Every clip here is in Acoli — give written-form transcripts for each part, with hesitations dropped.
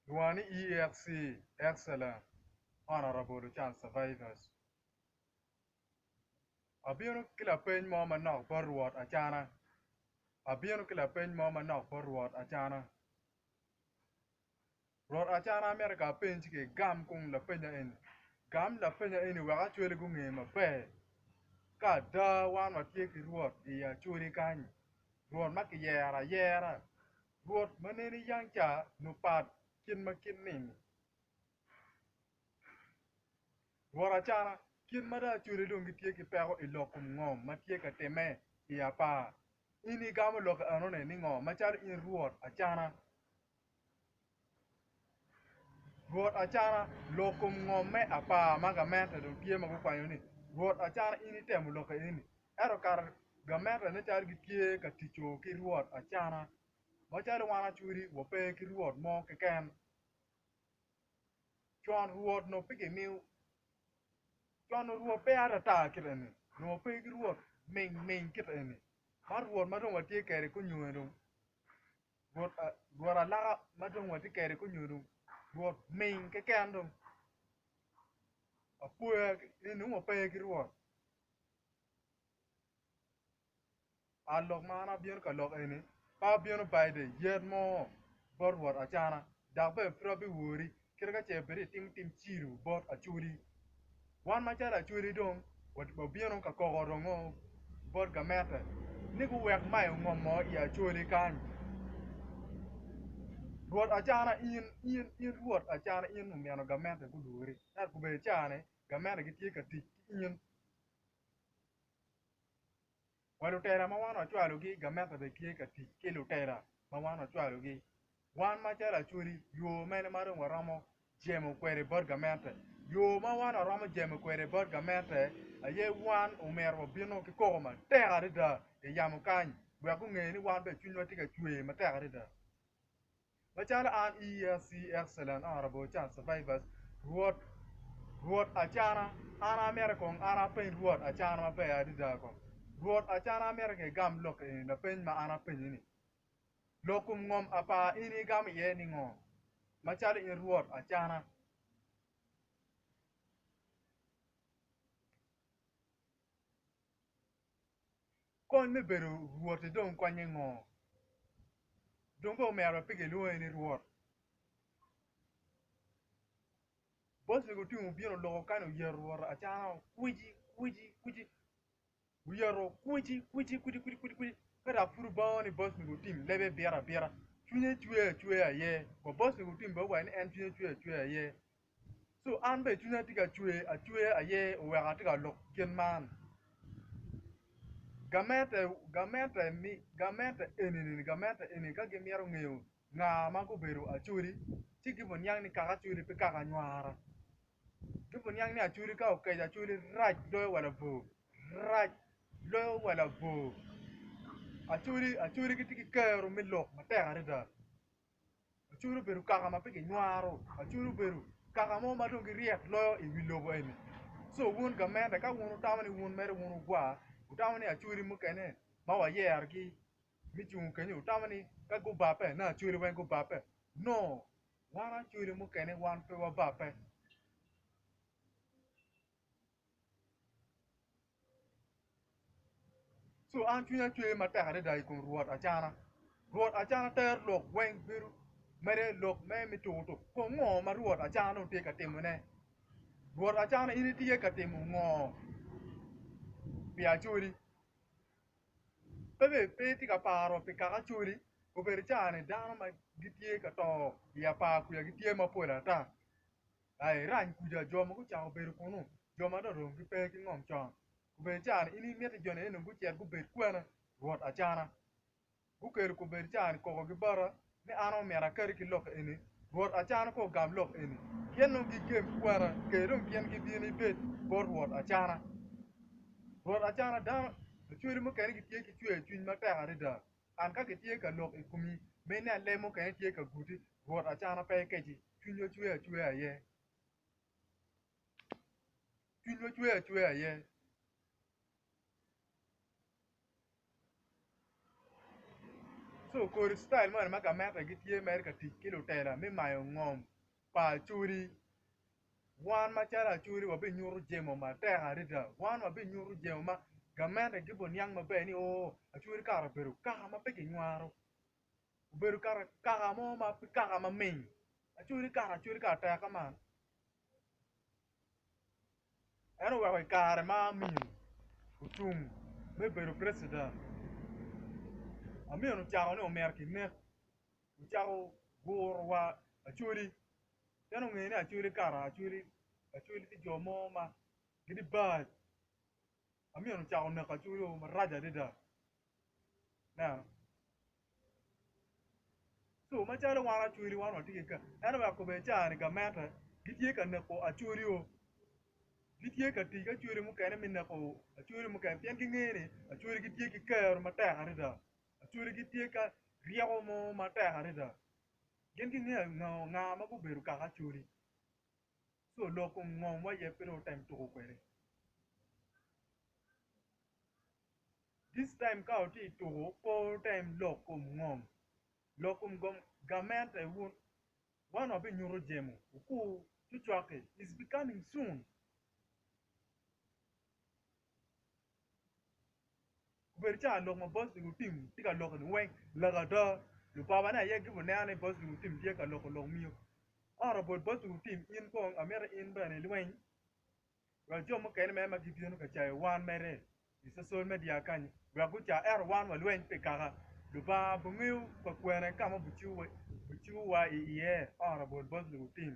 Lwonga ni EFC Excellent Honourable Lucan Survivors. Abino ki lapeny mo manok bot Rwot Acana. Abino ki lapeny mo manok bot Rwot Acana. Rwot Acana amito ka apeny ci kigam kong lapenya eni. Gam lapenya eni wek acwali gunge maber ka ada wan watye ki Rwot i Acholi kany, Rwot ma kiyero ayera. Rwot ma neni yang ca nyo pat kit ma kit nini. Rwot Acana, kit ma dong Acholi dong gitye ki peko i lok kom ngom ma tye ka timme i apar, in igamo lok enoni ni ngo macalo in Rwot Acana? Rwot Acana, lok kom ngom me apar ma gamente dong tye ma gukwanyo ni, Rwot Acana in itemo lok eni, ento kara gamente nen calo gitye ka tico ki Rwot Acana macalo wan Acholi wape ki Rwot mo keken. Con Rwot nongo pe gimiyo con Rwot pe atata kit eni nongo wape ki Rwot ming ming kit eni man Rwot ma dong watye kwede kunyonge dong Rwot alaka ma dong watye kwede kunyo dong Rwot ming keken dong apoya ni nongo wape ki Rwot. A lok ma an abino ka lok eni pe abino by the yet mo bot Rwot Acana dok bene pe abiwori kit ka ce bed itimo tim cilo bot Acholi. Wan macalo Acholi dong wabino ka koko rongo bot gamente ni guwek mayo ngom mo i Acholi kany. Rwot Acana in in in Rwot Acana in omyero gamente gulwori ento kobedo caa-ni gamente gitye ka tic ki in. Wa lutela ma wan wacwalogi gamente bene tye ka tic ki lutela ma wan wacwalogi. Wan macalo Acholi yo mene ma dong waromo jemo kwede bot gamente? Yo ma wan waromo jemo kwede bot gamente aye wan omyero wabino ki koko matek adada i yamo kany wek gunge ni wan bene cwinywa tye ka cwer matek adada. Macalo an ESC Excellent Honourable Chan Survivors, Rwot, Rwot Acana, an amito kong an apeny Rwot Acana maber adada kong. Rwot Acana amito kong igam lok eni lapeny ma an apenyi ni. Lok kom ngom apar in igamo iye ni ngo? Macalo in Rwot Acana. Kony me bedo rwot-ti dong konye ngo? Dong bene omyero pe gilwongi ni rwot. Bocli otingo obino oloko kany oyeto rwot acana okwici kwici kwici oyeto kwici kwici kwici kwici kwici kwici ka dok pud obango ni bocli otim lebe bito abita cwinye cwer acwer aye wa bocli otim bene owaco ni en cwinye cwer acwer aye. Co an bene cwinya tye ka cwer acwer aye oweko atye ka lok kit man. Gamente gamente mi gamente eni gamente eni ka gimito ngeyo nga ma gubedo acholi ci gibiniang ni kaka acholi pe kaka anywara gibiniang ni acholi ka okeco acholi rac loyo wa labwor rac loyo wa labwor acholi acholi gitye ki kero me lok matek adada. Acholi obedo kaka ma pe kinywaro, Acholi obedo kaka mo ma dong giryek loyo i wi lobo eni. Co wun gamente ka wun wutamo ni wun mere wun wugwar, wutamo ni Acholi mukene ma wayerogi me cungo kenyo wutamo ni ka gubabbe nongo Acholi weng gubabbe? No, wan Acholi mukene wan pe wababbe. Co an cwinya cwer matek adada i kom Rwot Acana. Rwot Acana tero lok weng bedo mere lok me me tuko tuko. Kong ngo ma Rwot Acana dong tye ka timone? Rwot Acana in itye ka timo ngo pi Acholi? Pe bene pe itye ka paro pi kaka Acholi? Obedo caa-ni dano ma gitye ka to i apar kwica gitye mapol ata. Aye irany kuca jo ma gucako bedo kunnu, jo ma dong dong gipe ki ngom con. Kobedo caa-ni in imiti joni eni dong gucit gubed kwene, Rwot Acana. Gukelo kobedo caa-ni kokogi bota ni an omyero akati ki lok eni, Rwot Acana kong ogam lok eni. Gin dong gigem kwena, kede dong gin gibin ibed bot Rwot Acana. Rwot Acana dano lacwali mukene gitye ki cwer cwiny matek adada, an ka gitye ka lok i komi me inen leb mukene tye ka guti, Rwot Acana pe keci. Cwinywa cwer acwer aye. Cwinywa cwer acwer aye. So kodi citayil moni ma gamente gitye mere ka tic ki lutela me mayo ngom pa Acholi, wan macalo Acholi wabinyuto jemo matek adada. Wan wabinyuto jemo ma gamente gibiniang maber ni oo Acholi kara obedo kaka ma pe kinywaro, obedo kara kaka mo ma kaka maming. Acholi kara Acholi kara tek kuman. En oweko i kare ma Amin ocung me bedo president, Amin ocako ni omyero kinek, ocako guro wa Acholi pien ongeyo ni Acholi kara Acholi Acholi tye jo mo ma gitye bad Amin ocako neko Acholi o marac adada ineno. Co macalo wan acholi wan watye ki ento wek kobedi caa ni gamente gitye ka neko acholi o gitye ka tic ki acholi mukene me neko acholi mukene pien gingeyo ni acholi gitye ki kero matek adada acholi gitye ka ryeko mo matek adada gin gingeyo nga ma gubedo kaka acholi co lok kom ngom wa aye pe dong otem tuko kwede. This time ka wutye i tuku pe wutem lok kom ngom, lok kom gamente wun wan wabinyuto jemo wukur cwacwakki is becoming soon. Obedo ca lok ma boss ling otim tye ka loko ni weng lok ada lubaba ne aye gibineno ni boss ling otim tye ka loko lok miyo honourable boss ling otim in kong amito in bene ilweny Wek jo mukene mere ma gibino ka cayo wan mere i social media kany wek guca ento wan walweny pi kaka Lubanga bungeyo ka kwene ka ma bucibowa iye Honourable Bosly Otim.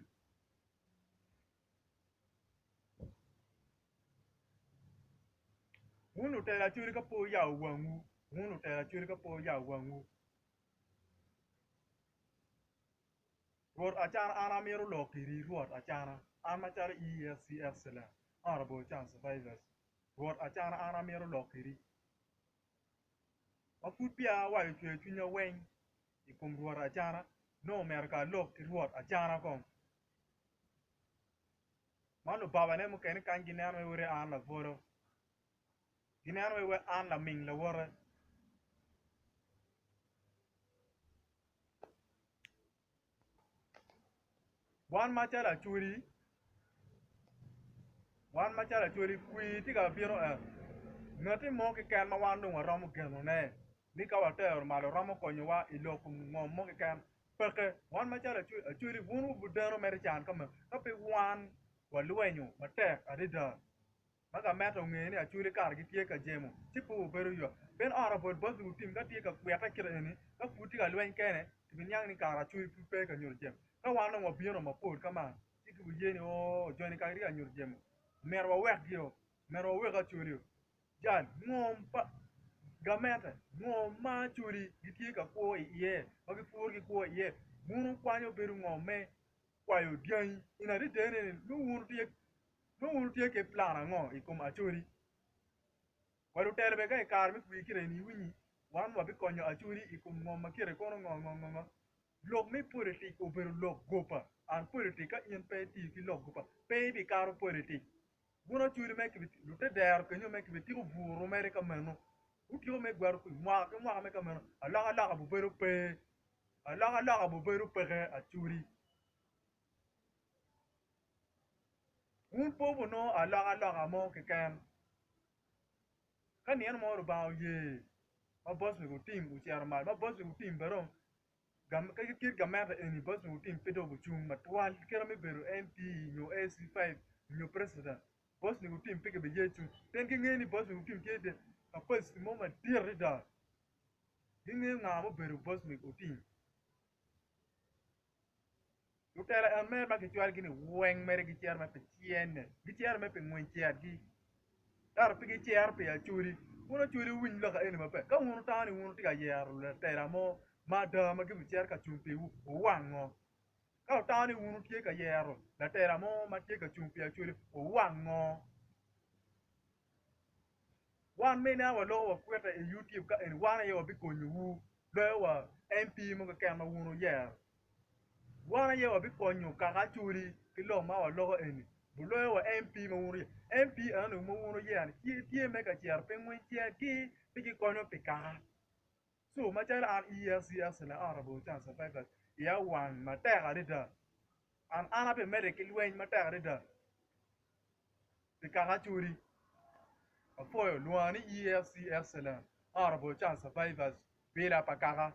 Wun lutela Acholi ka pe wuyabo wangwu, wun lutela Acholi ka pe wuyabo wangwu. Rwot Acana an amito lok iri Rwot Acana an macalo EFC Excellent Honourable Chan Survivors Rwot Acana an amito lok iri ma pud peya awaco cwer cwinya weng i kom Rwot Acana nongo omyero ka alok ki Rwot Acana kong ma lubabane mukene kany gineno wai wode an labwolo gineno wai an laming lawote. Wan macalo acholi wan macalo acholi kwir tye ka bino en ngati mo keken ma wan dong waromo genone ni ka watero malo romo konyowa i lok ngom mo keken peke wan macalo acholi wun wubideno mere can ka pe wan walwenyo matek adada. Ma gamente ongeyo ni Acholi kare gitye ka jemo, ci pe wubedo yot. Pien ot abot bot lutim ka tye ka kwite kite eni, ka pud tye ka lweny kene, kibiniang ni kare Acholi pud pe ka nyuto jemo. Ka wan dong wabino mapol ka man, ci gibiye ni, Oo, joni kare gitye ka nyuto jemo. Myero wawekgio. Myero wawek Acholi-o. Jal, ngom pa gamente, ngom ma Acholi gitye ka kwo iye, ma gipuro gikwo iye, wun wukwanyo bedo ngom me kwayo dyangi. In adidene ni nongo wun wutye Nongo wun wutye ki plan ango i kom Acholi? Wa lutelo bene ka i kare me kwir kite ni iwinyi wan wabikonyo Acholi i kom ngom ma kite kono ngo ngo ngo ngo. Lok me politik obedo lok goba and politik ka in pe itiyo ki lok goba pe ibikato politik. Wun Acholi me lutedero kenyo me kibitiko buru mere ka meno wutiko me gwero kwir mwaka ki mwaka me ka meno alokaloka bubedo pe alokaloka bubedo peke Acholi. Wun pe wubinongo alokaloka mo keken. Ka nino mo Lubanga oye ma Boswick otim ocito malo, ma Boswick otim bene dong kit gamente eni Boswick otim pe dong ocung matwal kite me bedo MP nyo AC5 nyo president Boswick otim pe kibiye cung pien gingeyo ni Boswick otim tye ki capacity mo madit adada gingeyo nga ma obedo Boswick otim. Lutela en mere ma kicwalogi ni weng mere gicito mere pi cene, gicito mere pi ngwiny cetgi, ento pe gicito pi acholi. Wun acholi wuwiny lok eni maber, ka wun wutamo ni wun wutye ka yero latela mo ma ada ma gibicito ka cung piwu, wuwango. Ka wutamo ni wun wutye ka yero latela mo ma tye ka cung pi acholi, wuwango. Wan ma ineno waloko wakwite i YouTube ka eni wan aye wabikonyowu loyo wa MP mo keken ma wun wuyero. Wan aye wabikonyo kaka Acholi ki lok ma waloko eni buloyo wa MP ma wun wuyero. MP eno ma wun wuyero ni tye me ka cito pi ngwiny cetgi pe gikonyo pi kaka. So macalo an EFC Excellent Honourable Chan Survivors iya owang matek adada and an abimedde ki lweny matek adada pi kaka Acholi. Apwoyo lwonga ni EFC Excellent Honourable Chan Survivors bila pa kaka.